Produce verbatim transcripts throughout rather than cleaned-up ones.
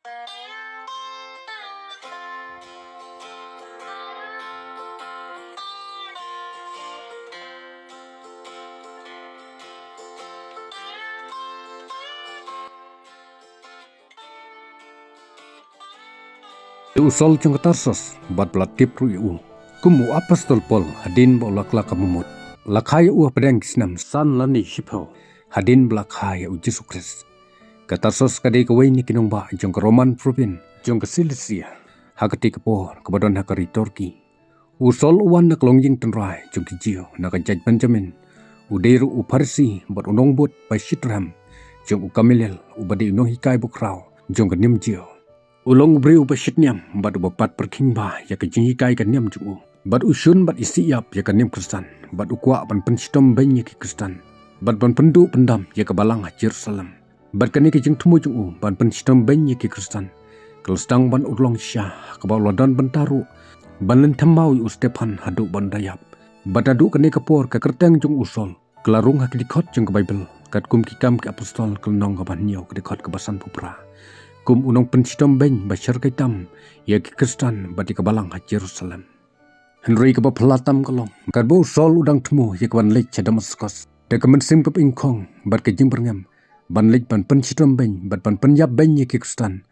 Te u Saul jong ka Tarsus bad ba la tip ruh ïa u kum u apostol Paul, hadien ba u la kylla ka bamut, la kha ïa u hapdeng ki snem san lane shiphew hadien ba la kha ïa u Jisu Khrist. Ka Tarsus ka dei kawei na ki nongbah jong ka Roman province jong ka Cilicia, ha katei ka por kaba don ha ka ri Turkey. U Saul u wan na ka longïing tynrai jong ki Jiw na ka jaid Benjamin. U dei ruh u Pharisi bad u nongbud ba shitrhem jong u Gamaliel, uba dei u nonghikai bakhraw jong ka niam Jiw. U long u briew uba shitniam bad uba pat pyrkhing bha ïa ka jinghikai ka niam jong u. Bad u shun bad isih ïap ïa ka niam Khristan, bad u kwah ban pynshitom beiñ ïa ki Khristan, bad ban pynduh pyndam ïa ka balang ha Jerusalem. Bad kane ka jingthmu jong u ban pynshitom beiñ ïa ki Khristan ka la sdang ban urlong shisha, ha kaba u la don bynta ruh ban lynthem maw ïa u Stephan haduh ban da ïap. Bad naduh kane ka por ka kyrteng jong u Saul ka la rung ha ki dkhot jong ka Baibl, katkum Ki Kam ki Apostol ka lynnong kaba hynñiew ka dkhot kaba sanphew phra, kum u nongpynshitom beiñ ba shyrkhei tam ïa ki Khristan bad ïa ka balang ha Jerusalem. Hynrei kaba phylla tam ka long katba u Saul u dang thmu ïa ka ban leit sha Damaskus da ka mynsiem kaba ingkhong bad ka jingbyrngem ban leit ban pynshitom beiñ bad ban pynïap beiñ ïa ki Khristan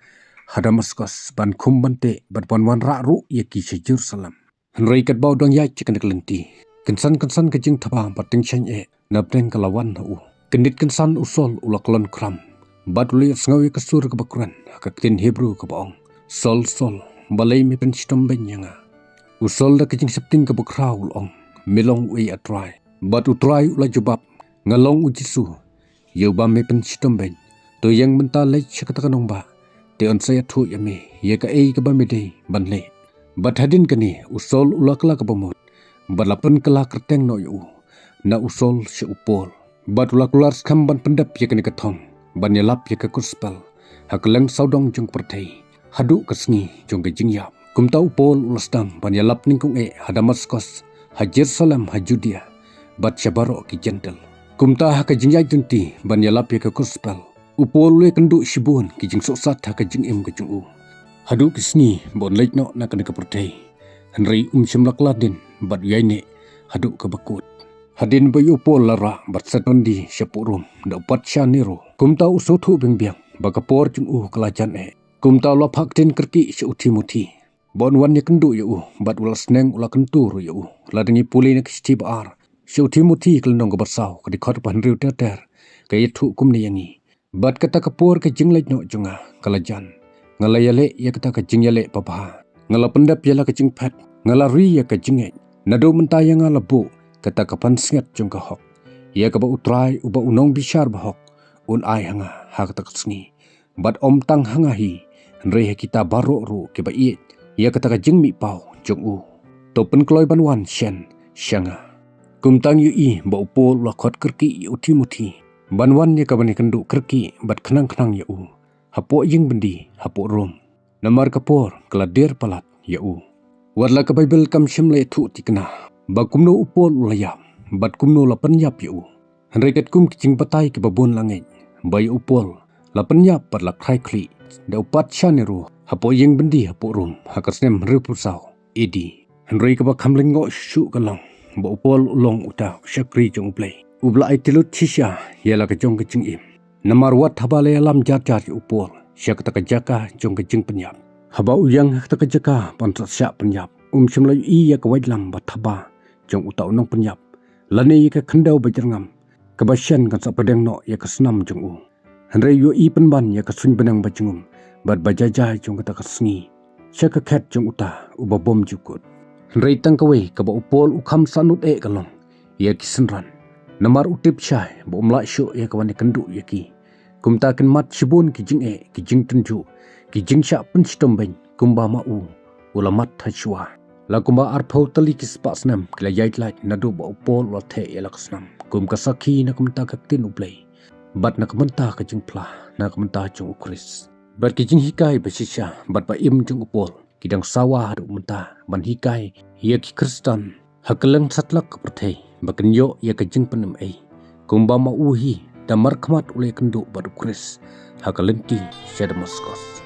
ha Damaskus, ban khum ban teh bad ban wanrah ruh ïa ki sha Jerusalem. Hynrei katba u dang ïaid sha kane ka lynti, kynsan kynsan ka jingthaba bad tyngshaiñ eh napdeng ka la wan ha u. Kyndit kynsan u Saul u la kyllon khram bad u la ïohsngew ïa ka sur kaba kren ha ka ktien Hebru kaba ong, "Saul, Saul, balei me pynshitom beiñ ïa nga?" U Saul da ka jingsheptieng kaba khraw u la ong, "Me long uei, A Trai?" Bad U Trai u la jubab, "Nga long U Jisu, ïa uba me pynshitom beiñ. To ïeng mynta leit sha kata ka nongbah, te yn sa ïathuh ïa me ïa kaei kaba me dei ban leh." Bad hadien kane u Saul u la kylla ka bamut bad la pynkylla kyrteng noh ïa u na u Saul sha u Paul. Bad u la kular skhem ban pyndep ïa kane ka thong ban ïalap ïa ka gospel ha kylleng sawdong jong ka pyrthei haduh ka sngi jong ka jingïap. Kumta u Paul u la sdang ban ïalap nyngkong eh ha Damaskus, ha Jerusalem, ha Judea, bad sha baroh ki Jentil. Kumta ha ka jingïaid lynti ban ïalap ïa ka gospel, u Paul u la ïakynduh shibun ki jingsohsat ha ka jingim ka jong u, haduh ki sngi ba un leit noh na kane ka pyrthei. Hynrei um shym la kylla dien bad u ïaineh haduh kaba kut. Hadien ba ïa u Paul la rah bad set byndi sha poh Rom da u patsha Nero, kumta u sngewthuh biang biang ba ka por jong u ka la jan eh. Kumta u la phah ktien kyrkieh sha u Timothi ba un wan ïakynduh ïa u, bad u la sneng u la kyntu ruh ïa u. Lada ngi pule na ka shithi ba ar sha u Timothi ka lynnong kaba saw ka dkhot ba hynriew ter ter, ka ïathuh kumne ïa ngi, "Bad kata ka por ka jingleit noh jong nga ka la jan. Nga la ïaleh ïa kata ka jingïaleh babha. Nga la pyndep ïa la ka jingphet. Nga la ri ïa ka jingngeit. Naduh mynta ïa nga la buh kata ka pansngiat jong ka hok, ïa kaba U Trai uba u nongbishar bahok un ai ha nga ha kata ka sngi. Bad ym tang ha nga hi, hynrei ha kita baroh ruh kiba ïeit ïa kata ka jingmihpaw jong u. To pynkloi ban wan shen sha nga." Kumta ngi ïohi ba u Paul u la khot kyrkieh ïa u Timothi ban wan ïa ka ban ïakynduh kyrkieh bad khnang khnang ïa u hapoh ïing byndi hapoh Rom. Namar ka por ka la dier palat ïa u. Wat la ka Baibl kam shym la ïathuh thikna ba kumno u Paul u la ïap bad kumno la pynïap ïa u. Hynrei katkum ki jingbatai kiba bun la ngeit ba ïa u Paul la pynïap bad la khrai khlieh da u patsha Nero hapoh ïing byndi hapoh Rom ha ka snem hynriewphew saw A D. Hynrei kaba kham lyngngoh shuh shuh ka long ba u Paul u long uta u shakri jong U Blei uba la aiti lut shisha ïa la ka jong ka jingim. Namar wat haba la ïalam jar jar ïa u Paul sha kata ka jaka jong ka jingpynïap, haba u ïeng ha kata ka jaka ban sa shah pynïap, um shym la ïohi ïa ka waitlam ba thaba jong uta u nongpynïap lane ïa ka khyndew ba jyrngam kaba shen kan sa pdeng noh ïa ka snam jong u. Hynrei u ïohi pynban ïa ka suiñ bneng ba jnum bad ba jaijai jong kata ka sngi sha ka khet jong uta uba bym ju kut. Hynrei tang kawei kaba u Paul u kham sahnud eh ka long ïa ki synran. Namar u tip shai ba um lah shuh ïa ka ban ïakynduh ïa ki. Kumta kin mad shibun ki jingeh, ki jingtynjuh, ki jingshah pynshitom beiñ kumba ma u u la mad ha shuwa. La kumba arphew tylli ki spah snem ki la ïaid lait naduh ba u Paul u la theh ïa la ka snam kum ka sakhi na ka bynta ka ktien U Blei bad na ka bynta ka jingphla na ka bynta jong U Khrist. Bad ki jinghikai ba shisha bad ba im jong u Paul ki dang sawa haduh mynta ban hikai ïa ki Khristan ha kylleng satlak ka pyrthei ba kin ïoh ïa ka jingpynim ei, kumba ma u hi da markhmat u la ïakynduh bad U Khrist ha ka lynti sha Damaskus.